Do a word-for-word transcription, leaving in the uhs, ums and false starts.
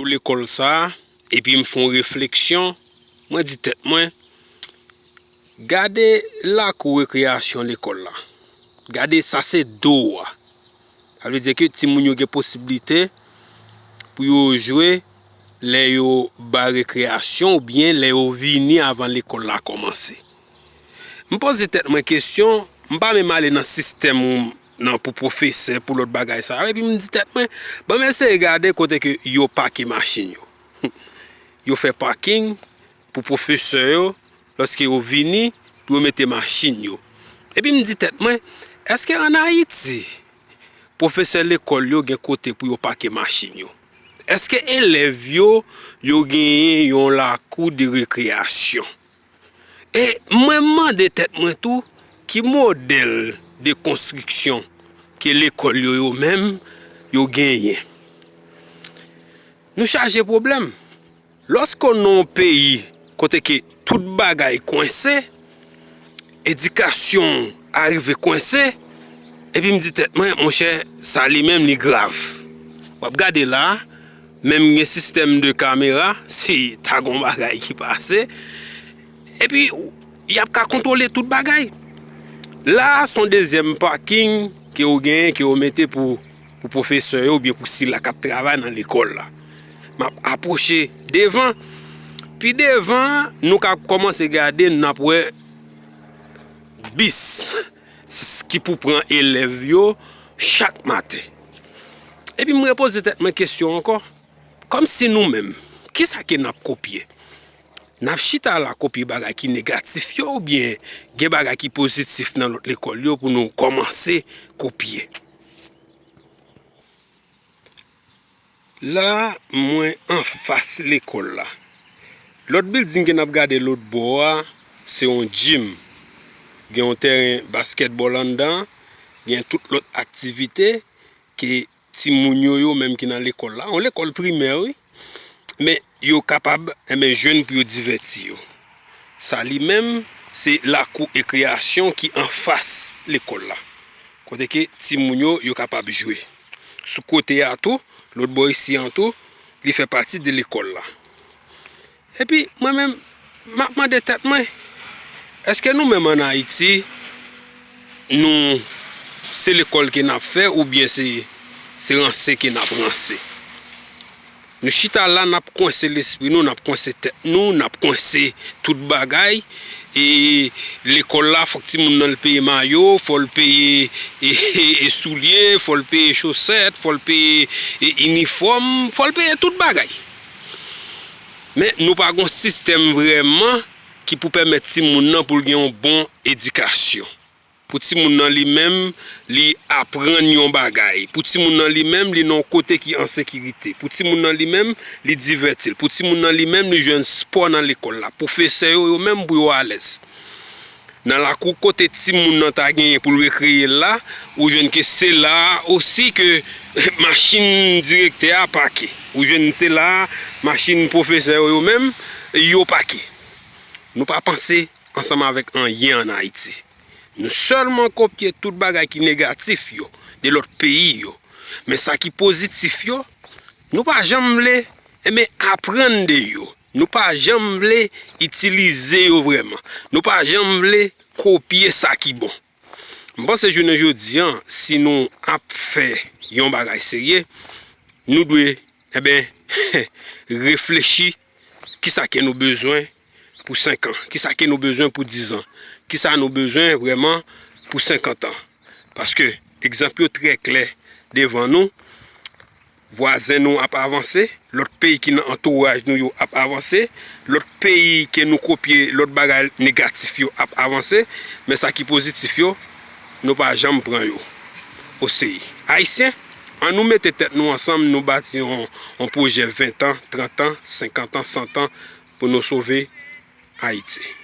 pou lekòl sa a, epi m fè yon refleksyon, mwen di tèt mwen, gade lakou rekreyasyon lekòl la. Gade, sa se do a. Sa vle di ke timoun yo gen posiblite pou yo jwe lè yo bay rekreyasyon oubyen lè yo vini avan lekòl la kòmanse. M poze tèt mwen kesyon, m pa menm ale nan sistèm nan pou pwofesè, pou lòt bagay sa yo, epi m di tèt mwen, ban m eseye gade kote ke yo pake machin yo. Yo fè paking pou pwofesè yo, lòske yo vini, pou yo mete machin yo. Epi m di tèt mwen, èske ann Ayiti, pwofesè lekòl yo gen kote pou yo pake machin yo? Èske elèv yo, yo genyen yon lakou de rekreyasyon? E mwen mande tèt mwen tou, ki modèl de konstriksyon ke lekòl yo, yo menm, yo genyen? Nou chaje pwoblèm. Lòske w nan yon peyi kote ke tout bagay kwense, edikasyon arive kwense, epi m di tèt mwen, monchè, sa li menm li grav. W ap gade la, menm gen sistèm de kamera, si ta gon bagay ki pase, epi y ap ka kontwole tout bagay. La a, se yon dezyèm paking ke yo genyen, ke yo mete pou, pou pwofesè yo oubyen pou sila k ap travay nan lekòl la. M ap apwoche devan. Pi devan, nou ka kòmanse gade, n ap wè bis ki pou pran elèv yo chak maten. Epi m repoze tèt mwen kesyon ankò, kòmsi nou menm, kisa ke n ap kopye? N ap chita la kopye bagay ki negatif yo oubyen gen bagay ki pozitif nan lòt lekòl yo pou nou kòmanse kopye? La, mwen anfas lekòl la. Lòt bilding ke n ap gade lòt bò a, se yon gym. Gen yon tèren baskètbòl anndan, gen tout lòt aktivite ke timoun yo, yo menm ki nan lekòl la, yon lekòl primè, wi, men yo kapab, enben, jwenn pou yo divèti yo. Sa li menm, se lakou rekreyasyon ki anfas lekòl la, kote ke timoun yo, yo kapab jwe. Sou kote a tou, lòt bò isi an tou, li fè pati de lekòl la. Epi, mwen menm, m ap mande tèt mwen, èske nou menm ann Ayiti, nou, se lekòl ke n ap fè oubyen se, se ranse ke n ap ranse? Nou chita la, n ap kwense lespri nou, n ap kwense tèt nou, n ap kwense tout bagay. E lekòl la, fòk timoun nan l peye mayo, fò l peye, e, e, e soulye, fò l peye chosèt, fò l peye, e, inifòm, fò l peye tout bagay. Men nou pa gon sistèm vrèman ki pou pèmèt timoun nan pou l gen yon bon edikasyon. Pou timoun nan li menm, li aprann yon bagay. Pou timoun nan li menm, li nan yon kote ki an sekirite. Pou timoun nan li menm, li divèti l. Pou timoun nan li menm, li jwenn spò nan lekòl la. Pwofesè yo, yo menm, pou yo alèz. Nan lakou kote timoun nan ta genyen pou l rekreye l la, ou jwenn ke se la a osi ke machin direktè a pake. Ou jwenn se la a machin pwofesè yo, yo menm, yo pake. Nou pa panse ansanm avèk anyen ann Ayiti. Nou sèlman kopye tout bagay ki negatif yo, de lòt peyi yo. Men sa ki pozitif yo, nou pa janm vle, enben, aprann de yo. Nou pa janm vle itilize yo vrèman. Nou pa janm vle kopye sa ki bon. M panse jounen jodi a, si nou ap fè yon bagay serye, nou dwe, enben, reflechi kisa ke nou bezwen pou senk an, kisa ke nou bezwen pou diz an, kisa nou bezwen vrèman pou senkant an. Paske egzanp yo trè klè devan nou, vwazen nou ap avanse, lòt peyi ki nan antouraj nou yo ap avanse, lòt peyi ke nou kopye lòt bagay negatif yo ap avanse, men sa ki pozitif yo, nou pa janm pran yo oseye. Ayisyen, ann nou mete tèt nou ansanm, nou bati yon, yon pwojè ven an, trant an, senkant an, san an pou nou sove Ayiti.